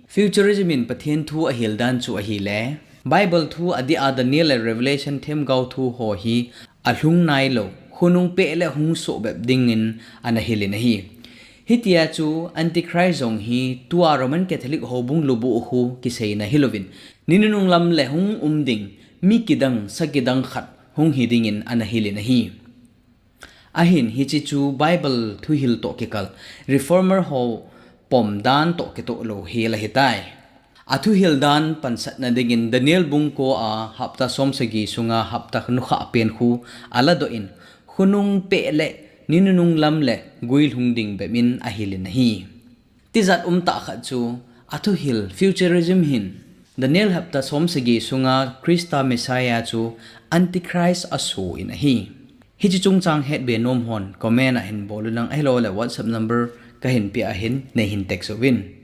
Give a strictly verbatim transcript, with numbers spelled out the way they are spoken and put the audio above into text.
Futurism in Pathen thu ahil dan chu ahile, Bible thu adeh a Daniel le Revelation themgao thu ho hi alhung nailou, khonung peh le hung soh bep dingin ana hilin ahi. Hitia chu Antichrist jong hi tua Roman Catholic houbung lubuh khu kiseina hilouvin, ni nunung lam le hung um ding mi kidang sa kidang khat hung hi dingin ana hilin ahi. Ahin hiche chu Bible thuhil toh kikal, Reformer ho pom dan toh kitoh lou hel ahitai. Athuhil dan pansatna dingin Daniel bung ko a hapta somsagi sunga hapta nukhah pen khu aladoh in, khonung peh le ni nunung lam le guilhung ding bep in ahilin ahi. Tijat umtah khat chu, athuhil Futurism hin Daniel hapta somsagi sunga Christa Messiah chu Antichrist aso in ahi. Hiche chungchang hetbe nom hon comment a hin bol unlang ahilouleh WhatsApp number kahin peh a hin neihin text uvin.